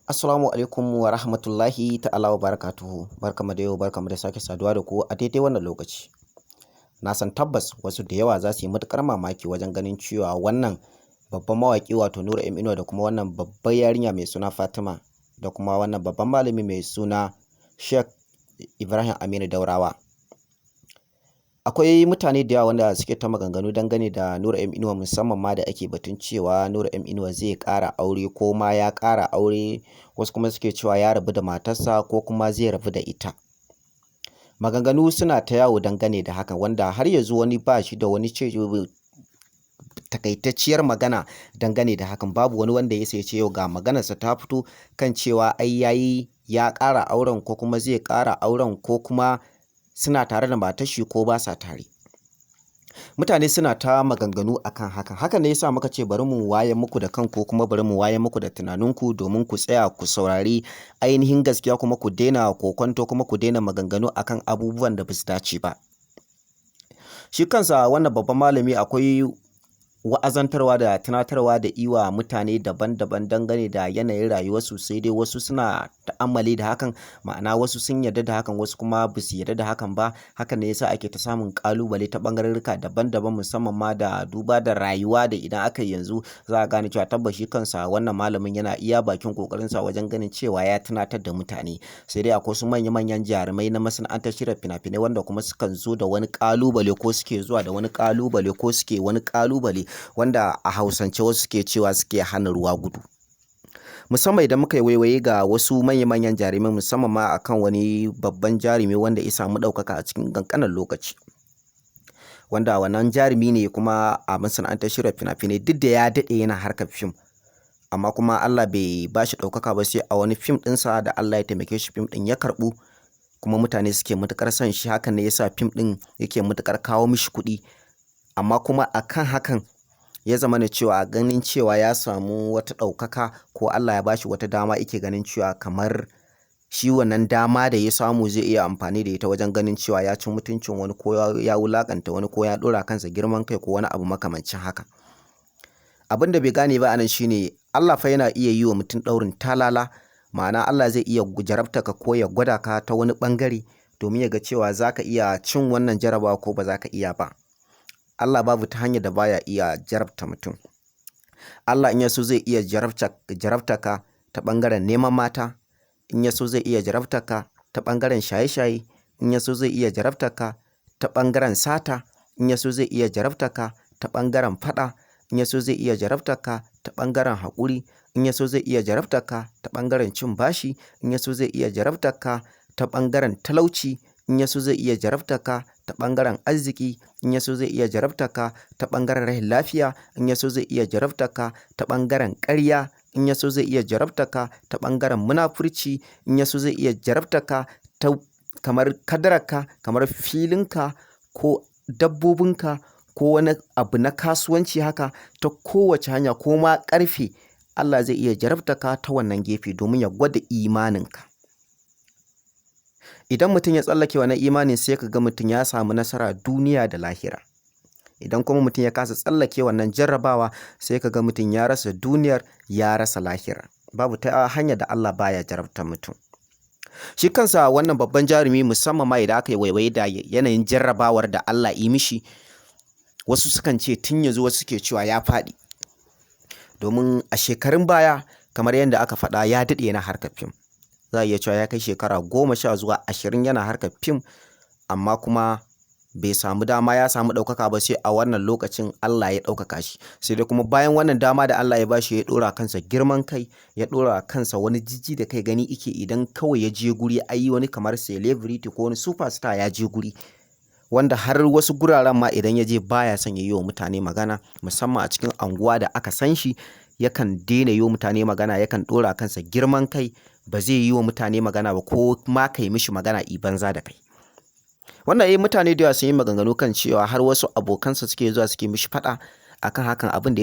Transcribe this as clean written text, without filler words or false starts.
Assalamu alaikum wa rahmatullahi ta'ala wa barakatuhu. Barkamu da yau, barkamu da sake saduwa da ku a daidai wannan lokaci. Na san tabbas wasu da yawa za su yi matuƙar mamaki wajen ganin cewa wannan babban mawaƙi, wato Nura M Inuwa, da kuma wannan babbar yarinya mai suna Fatima, da kuma wannan babban malami mai suna Sheikh Ibrahim Aminu Daurawa. Akwai mutane da yawa wanda suke ta maganganu dangane da Nura M Inuwa, musamman ma da ake batun cewa Nura M Inuwa zai ƙara aure ko ma ya ƙara aure, wasu kuma suke cewa ya rabu da matarsa ko kuma zai rabu da ita. Maganganu suna ta yawo dangane da hakan, wanda har yanzu wani ba shi da wani ce takaitacciyar magana dangane da hakan. Babu wani wanda ya isa ya ce yau ga maganarsa ta fito kan cewa ai yayi ya ƙara auren ko kuma zai ƙara auren ko kuma suna tare da matar shi ko ba sa tare. Mutane suna ta maganganu akan hakan. Hakan ne yasa muka ce bari mu waye muku da kanku, kuma bari mu waye muku da tunaninku, domin ku tsaya ku saurari ainihin gaskiya, kuma ku daina kokonto, kuma ku daina maganganu akan abubuwan da ba su dace ba. Shi kansa wannan babban malami, akwai wa'azantarwa da tunatarwa da iwa mutane daban-daban dangane da yanayin rayuwarsu, sai dai wasu suna ta'ammali da hakan, ma'ana wasu sun yarda da hakan, wasu kuma ba su yarda da hakan ba. Hakan ne yasa ake ta samun ƙalubale ta ɓangarorruka daban-daban, musamman ma da duba da rayuwa da idan aka yi yanzu za a gane cewa tabbas shi kansa wannan malamin yana iya bakin ƙoƙarinsa wajen ganin cewa ya tunatar da mutane. Sai dai akwai wasu manya-manyan jarumai na masana'antar shirya fina-finai wanda kuma sukan zo da wani ƙalubale, ko suke zuwa da wani ƙalubale, ko suke wani ƙalubale wanda a Hausance wasu suke cewa suke hana ruwa gudu. Musamman idan muka yi waiwaye ga wasu manya-manyan jarumai, musamman ma akan wani babban jarumi wanda ya samu ɗaukaka a cikin ƙanƙanin lokaci. Wanda wannan jarumi ne kuma a masana'antar shirya fina-finai, duk da ya daɗe yana harkar fim. Amma kuma Allah bai ba shi ɗaukaka ba sai a wani fim ɗinsa da Allah ya taimake shi, fim ɗin ya karɓu kuma mutane suke matuƙar son shi. Hakan ne yasa fim ɗin yake matuƙar kawo mishi kuɗi. Amma kuma akan hakan ya zama na cewa ganin cewa ya samu wata ɗaukaka ko Allah ya ba shi wata dama, yake ganin cewa kamar shi wannan dama da ya samu zai iya amfani da ita wajen ganin cewa ya ci mutuncin wani, ko ya wulaƙanta wani, ko ya ɗora kansa girman kai, ko wani abu makamancin haka. Abin da bai gane ba anan shine Allah fa yana iya yi wa mutum ɗaurin talala, ma'ana Allah zai iya jarabta ka ko ya gwada ka ta wani ɓangare domin ya ga cewa za ka iya cin wannan jarabawa ko ba za ka iya ba. Allah babu ta hanyar da baya iya jarabta mutum. Allah in ya so zai iya jarabta ka ta ɓangaren neman mata, in ya so zai iya jarabta ka ta ɓangaren shaye-shaye, in ya so zai iya jarabta ka ta ɓangaren sata, in ya so zai iya jarabta ka ta ɓangaren faɗa, in ya so zai iya jarabta ka ta ɓangaren haƙuri, in ya so zai iya jarabta ka ta ɓangaren cin bashi, in ya so zai iya jarabta ka ta ɓangaren talauci, in ya so zai iya jarabta ka ta ɓangaren arziki, in ya so zai iya jarabta ka ta ɓangaren rashin lafiya, in ya so zai iya jarabta ka ta ɓangaren ƙarya, in ya so zai iya jarabta ka ta ɓangaren munafurci, in ya so zai iya jarabta ka ta kamar kadararka, kamar filinka ko dabbobinka ko wani abu na kasuwanci haka, ta kowace hanya ko ma ƙarfe, Allah zai iya jarabta ka ta wannan gefe domin ya gwada imaninka. Idan mutum ya tsallake wannan imanin, sai ka ga mutum ya samu nasara duniya da lahira. Idan kuma mutum ya kasa tsallake wannan jarrabawa, sai ka ga mutum ya rasa duniyar, ya rasa lahira. Babu ta hanyar da Allah baya jarabtar mutum. Shi kansa wannan babban jarumi, musamman ma idan aka yi waiwaye da yanayin jarrabawar da Allah yi mishi, wasu sukan ce tun yanzu wasu suke cewa ya faɗi. Domin a shekarun baya, kamar yadda aka faɗa, ya daɗe yana harkar fim. Za a iya cewa ya kai shekara 10 zuwa 20 yana harkar fim, amma kuma bai samu dama ya samu ɗaukaka ba sai a wannan lokacin Allah ya ɗaukaka shi. Sai dai kuma bayan wannan dama da Allah ya ba shi, ya ɗora kansa girman kai, ya ɗora kansa wani jijji da kai, gani ike idan kawai ya je guri ai wani kamar celebrity ko wani superstar ya je guri. Wanda har wasu guraren ma idan ya je baya son ya yi wa mutane magana, musamman a cikin anguwa da aka san shi, yakan daina yi wa mutane magana, yakan ɗora kansa girman kai, ba zai yi wa mutane magana ba, ko ma ka yi mishi magana i banza da kai. Wannan mutane da yawa sun yi maganganu kan cewa har wasu abokansa suke zuwa suke mishi faɗa akan hakan abin da